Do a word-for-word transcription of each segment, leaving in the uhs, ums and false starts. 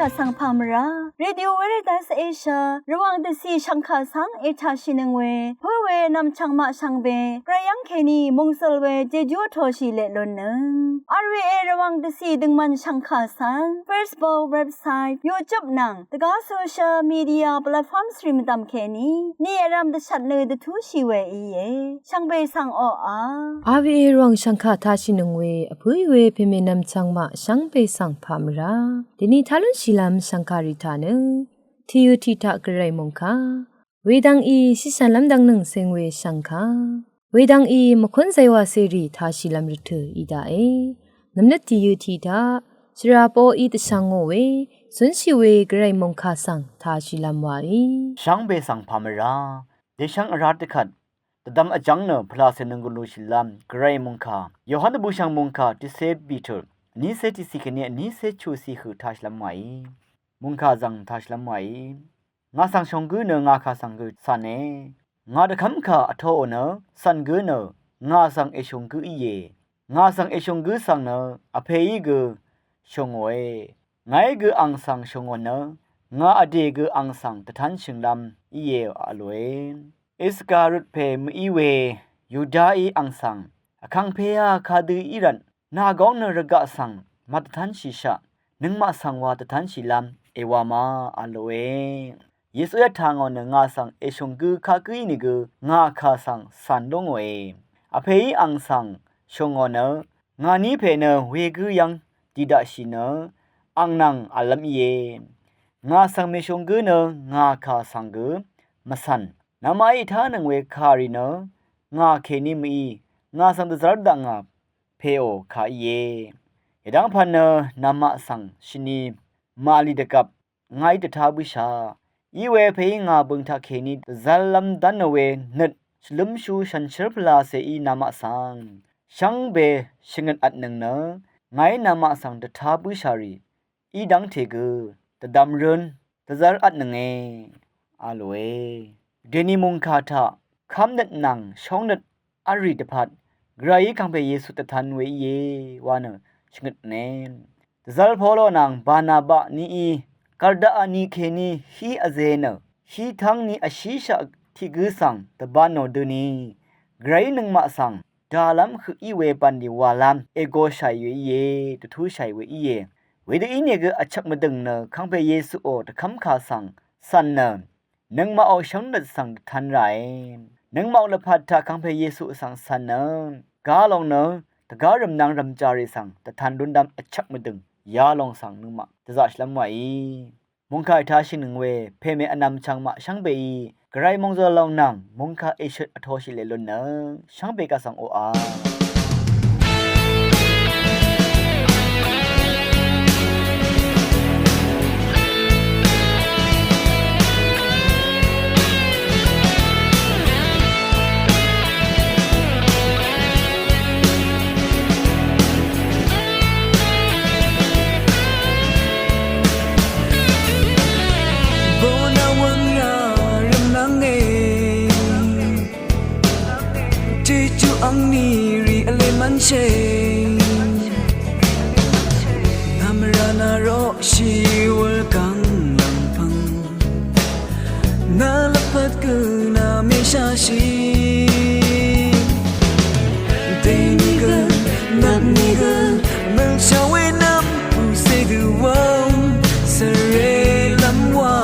Vsvng pà mvrá Radio Veritas Asia Rvwàng dvcì shv̀ngkà svng ètàshìnøng we pǿ we nv̀mchv̀ng maq shvngbe gvray yv́ng kèní mòngsøl we jejú vtoshì leq lunnøng. R V A Rvwàng dvcì døngmvn shv̀ngkà svng Facebook, website, YouTube nvng dvgá social media platforms rì mvdv̀m kèní ni vrv̄m dvshvt nø dvtúshì we íe. Shvngbe svng oqà R V A Rvwàng shv̀ngkà tashìnøng we vpǿì we pèmè nv̀mchv̀ng maq shvngbe svng pà mvrá dèni tá lúnshìlv́m shv̀ngkà rì taq nø tìyø tiq taq gvray mòngkà wedvng í shìshv̀nlv́m dvngnøng seng we shv̀ngkà wedvng í mvkún zaywa cèrì tashìlv́m rvtø̀ í daqe. Nv̀mnøt tìyø tiq taq shvrà poqí dvshvngò we zúnshì we gvray mòngkà svng tashìlv́m waí shvngbe svng pà mvrá dèshvng vrá dvkvt dvdvm vjv́ng nø pvlacè nøng gø lushìlv́m gvray mòngkà Yohan dvbùshv̀ng mòngkà tiqcé Piter vnícé tiqcì kèní vnícé chuqcì høq tashìlv́m waí. Mòngkà zvng tashìlv́m waí ngà svng shònggǿ nø ngà kà svng gø cv̀ne. Ngà dvkv́mkà vtoò nø cv̀n gǿ nø ngà svng èshònggǿ íe. Ngà svng èshònggǿ svng nø Vpèí gø shòngòe. Ngàí gø ang svng shòngò nø ngà vdè gø ang svng dvtánshø̀nglv́m íe a lòe. Iskariot pè mø̀í we Yudaí ang svng vkàngpèá kadø í rvt nà góng nø rvgaq svng màdvtánshìshaq nøngmaq svng wa dvtánshìlv́m èwa ma a lòe. Yesuí vtà ngò nø ngà svng èshònggø kagǿ ínìgø ngà kà svng cv̀n lú ngòe. Vpèí ang svng shòngò nø ngàní pè nø wegǿ yv́ng dì daqshì nø ang nvng v̀llv́m íe. Ngà svng mèshònggǿ nø ngà kà svng gø mvcv̀n. Namaqí vtánøng we kàrì nø ngà kèní mø̀í ngà svng dvzv́r dakngà pèò kà íe. Yvdv́ng pv̀n nø namaq svng shvni màvlì dvgvp ngàí dvtá bǿshà. Iwe pèí ngà bø̀ng taqkèní dvzv́llv́m dv́nò we nøt shvlǿmshú shànshér pvlacèí namaq svng shvngbe shvngøtvtnøng nø ngàí namaq svng dvtá bǿshà rì í dv́ngte gø dvdvm rǿn dvzv́rvtnønge a lòe. Dèni mòngkà taq kv́mnøt nvng shóngnøt v́lrì dvpvt gvrayí kàngpè Yesu dvtan we íe wa nø shvngøtne. Dvzv́l Polo nvng Barnaba nií gv̀rdaq vni kèní hí vze nø hí tv́ngni vshíshaq tiq gǿ svng dvbānò døni gvrayí nøngmaq svng dàlv́m høq í we bv̀nlì wàlv́m ègoshàì we íe, dvtúshàì we íe. Wedø ínìgø vchvk mvdø̀ng nø kàngpè Yesuò dvkv́mkà svng cv̀n nø nøngmaqò shóngnøt svng dvtan ràe. Nøngmaqò lvpat taq kàngpè Yesu svng cv̀n nø gá long nø dvgá rv̀mnvng rv̀mjàrì svng dvtan lúndv́m vchvk mvdø̀ng yalòng svng nøngmaq dvzaqshìlv́m wàí. Mòngkà ètashìnøng we pèmè vnvm chvng maq shvngbeí gvray mòngzø̀l lòng nvng mòngkà èshøt vtoshì leq lunnøng shvngbe kaq svng oqà. Bø̀n wvng rà rv̀mnvng e, Jejú angní rì vlē mv́nshì. Nv̀mrà nà roqshì wūl gv̀ng lv̀mpv̀ng. Nà lvpat gø nà mèshashì. Dèní gø, nvpní gø, mv̀ngshà we nvm pùcè dø wv́ng svre lv́m wa.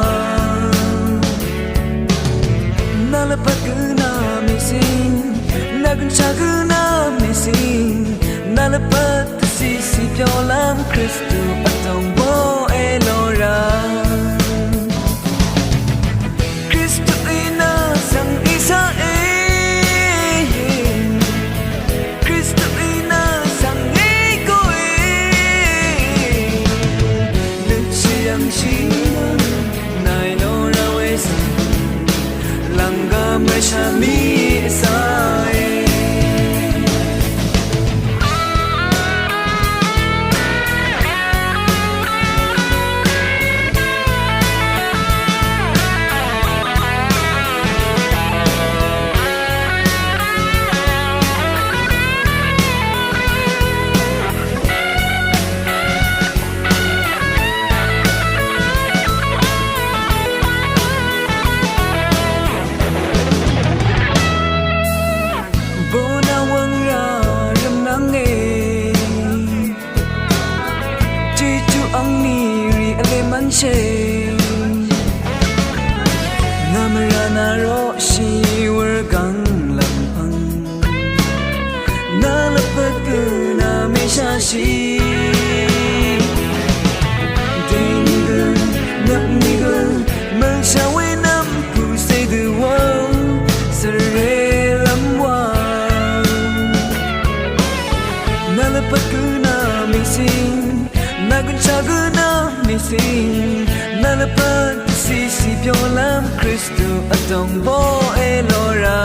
Nà lvpat gø nà mèsing, nà gønshà gø nà mèsing, nà lvpat dvcìcì pyoqlv́m Kristu vtòng bó èlora. Kristuí nà svng í saqe. Kristuí nà svng í koqe. Nøtshì yv̀ngshì nà èlora we svng lv̀nggvm mvshvmì vsaqe. Che. Nà mvrà nà roqshì wur gvng lv̀mpv̀ng. Nà lvpat gø nà mèshashì. Dèní gø, nvpní gø, mv̀ngshà we nv̀mpù cè dø wà. Svre lv́m wà. Nà lvpat gø nà mèsing. Nà gønshaq gø nà mèsing, nà lvpat dvcìcì pyoqlv́m Kristu vdòng boqe lora.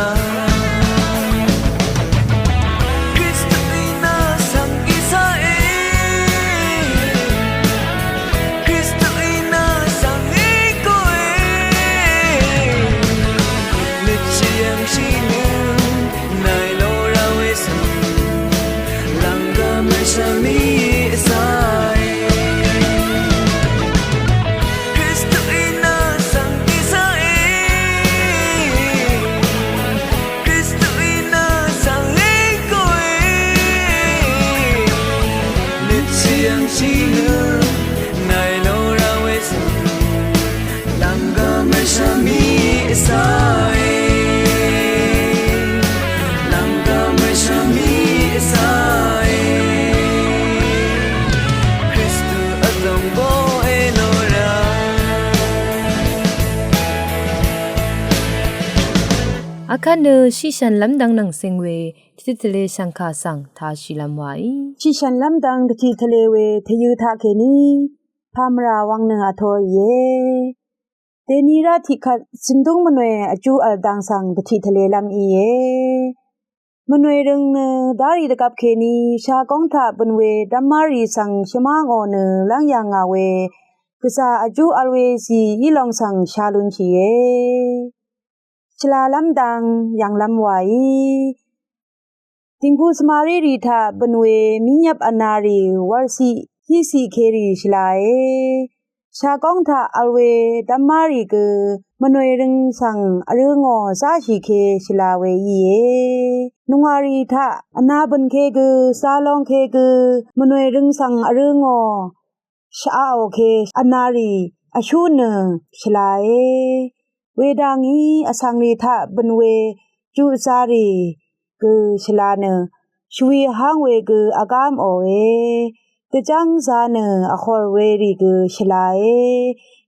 Kristuí nà svng í saqe. Kristuí nà svng í koqe. Nøtshì yv̀ngshì nø Nàì lora we svng lv̀nggvm mvshvmí vsàe. Kristuí nà svng í saqe. Kristuí nà svng í koqe. Nøtshì yv̀ngshì nø nàì lora we svng Lv̀nggvm mvshvmí vsàe. Lv̀nggvm mvshvmí vsàe. Kristu vdòng boqe lora. Akvt nø shiqshv̀n lv́m dvng nvng seng we, tvtit tvle shv̀ngkà svng tashìlv́m wàí. Shiqshv̀n lv́m dvng tvtit tvle we, tvyø̄ taqkèní pàmvrà wvng nø vtō íe. Dèní rá tiqkvt zø̀ndúng mvnòe vjú v̀l dang svng dvtiq tvlelv́m íe. Mvnòe røng nø dárì dvgvp kèní shagóng taq bø̀n we dv́má rì svng shvmá ngò nø lv́ng yà ngà we gvzà vjú vl we zì í long svng sha lúnshìe. Shvlalv́m dang yv̀nglv́m wàí. Dìngku svmarírì taq bø̀n we míngyvp vnarì wv̄lciq híciq kèrì shvlae. Shagóng taq vl we dv́má rì gø mvnòe røng svng vrø̄ ngò záshì ke shvla we íe. Nungwàrì taq vna bø̀n ke gø zalong ke gø mvnòe røng svng vrø̄ ngò shvaqò ke vnarì vshú nø shvlae. Wedvngí vsvngrì taq bø̀n we juqzarì gø shvla nø shvwi vháng we gø vgámòe. Dvjv́ng za nø vhòr werì gø shvlae.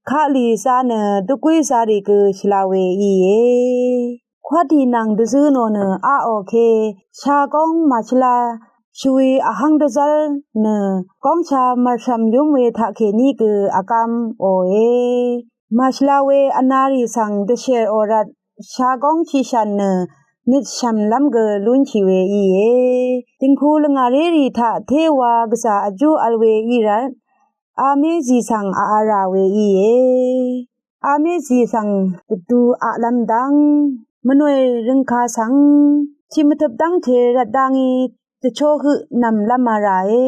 Kaqlì za nø dvgwí zarì gø shvla we íe. Kwátì nvng dvzø̄ nò nø aqò ke shagóng màshvla shvwi vhv́ng dvzv́r nø góngsha mv̀rshv̀m yúm we taqkèní gø vgámòe. Màshvla we vnarì svng dvshèr ò rvt shagóng tiqshàn nø nøtshv̀mlv́m gø lúnshì we íe. Dìngku lvngàrérì taq téwa gvzà vjú vl we í rvt amé zì svng aqvrà we íe. Amé zì svng dvdu aqlv́m dv́ng mvnòe røngka svng tiq mvtøp dv́ngte rvt dá ngí dvchó høq nv̀mlv́m a ràe.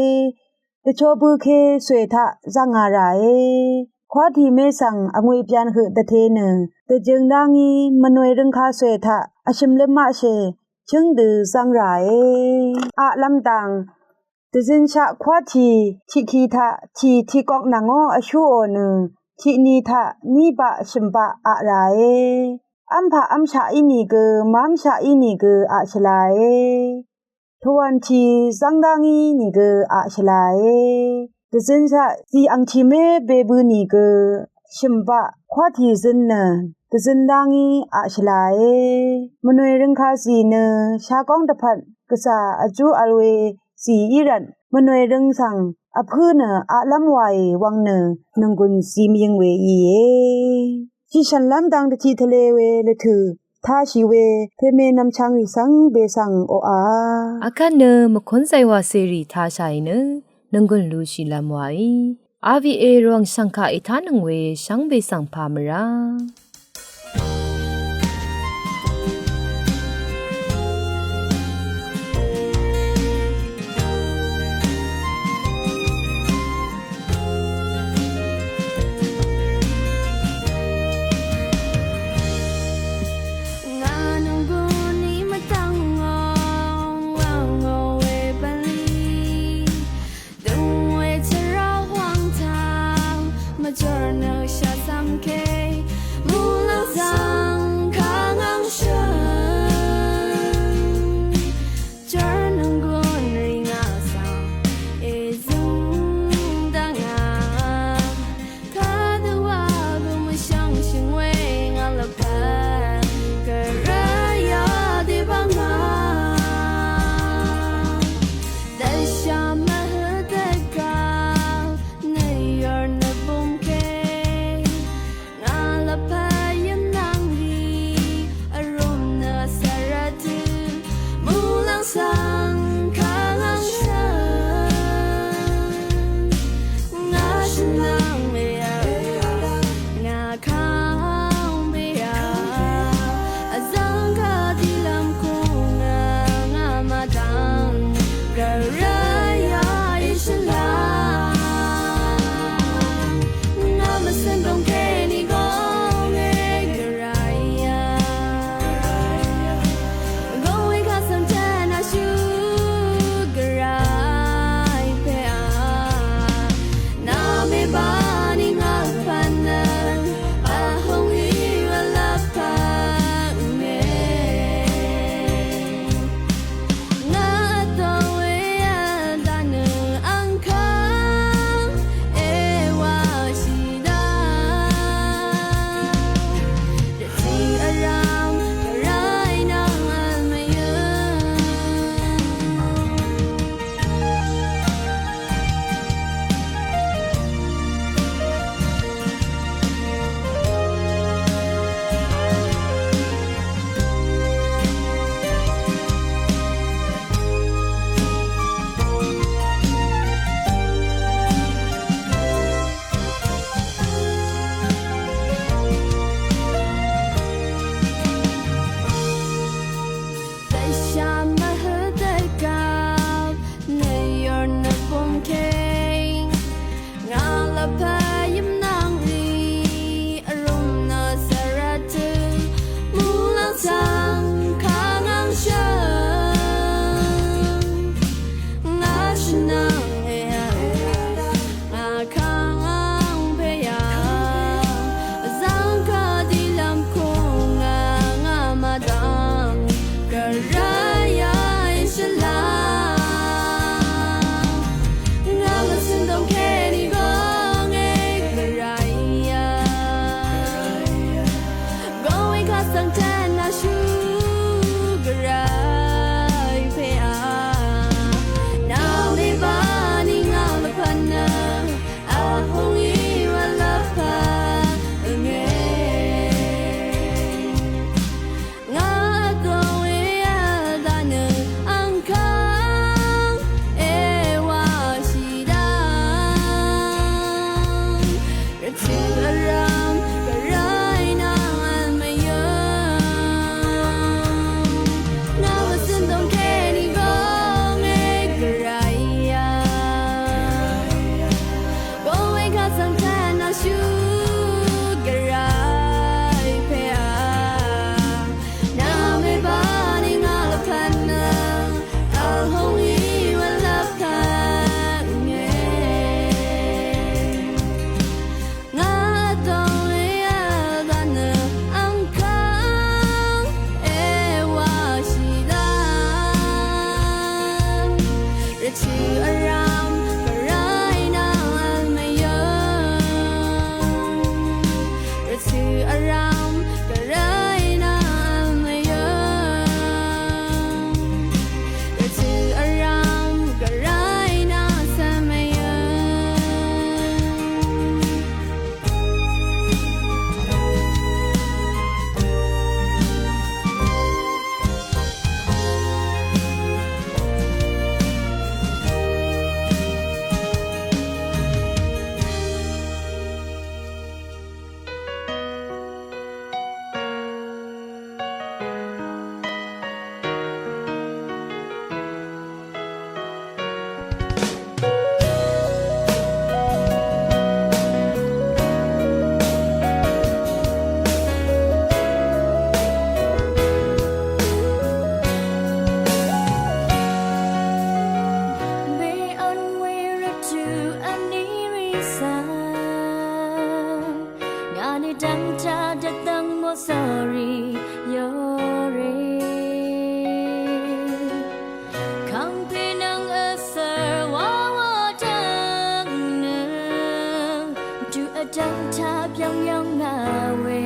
Dvchó bǿ ké svè taq zv́ngā ràe. Kwátì mé svng vngwè byan høq dvte nø dvjøng dá ngí mvnòe røngka svè taq vshø̀m lǿm maqshè chǿng dø zv́ng ràe. Aqlv́m dang dvzønshaq kwátì tiqki taq tì tiqgok nvngó vshúò nø tiqni taq ní baq shø̀m baq aq ràe. V́mpaq v́mshaq ínìgø mv́mshaq ínìgø aq shvlae. Tòwv̀n tì zv́ng dá ngí nìgø aq shvlae. Dvzønshaq zì angtì mé bebø nìgø shø̀m baq kwátì zøn nø dvzøn dá ngí aq shvlae. Mvnòe røngka zì nø shagóng dvpvt gvzà vjú vl we zì í rvt mvnòe røng svng vpǿ nø aqlv́m wàì wvng nø nònggùn zi mvyøng we íe. Tiqshv̀nlv́m dang dvtiq tvle we lvtø̀ tashì we pème nvmchvng rì svng be svng oqà. Akvt nø mvkúnzay wàcèrì tashàì nø nònggùn lushìlv́m wàí. R V A Rvwàng shv̀ngkà ètánøng we shvngbe svng pà mvrá. Jør nø shvzv̀m ke muqlàng zvng kà ngv̀ng shø̀n. Jør nø gùn rì ngà svng èzø̀ng dvngà. Kadø wa gø mvshv̀ngshø̀ng we ngà lvpat gvray yà dì bvngà. Dvsha mvhø dvgvp nø yør nø bumke. Ngà lvpat yv̀ngnvng rì Dv́ngtaq dvdv́ng mòsórí yòrè. Kàngpè nvng vsv̀r wàwà dv́ng nø. Vdu vdv́ngtaq byv́ng yv́ng ngà we.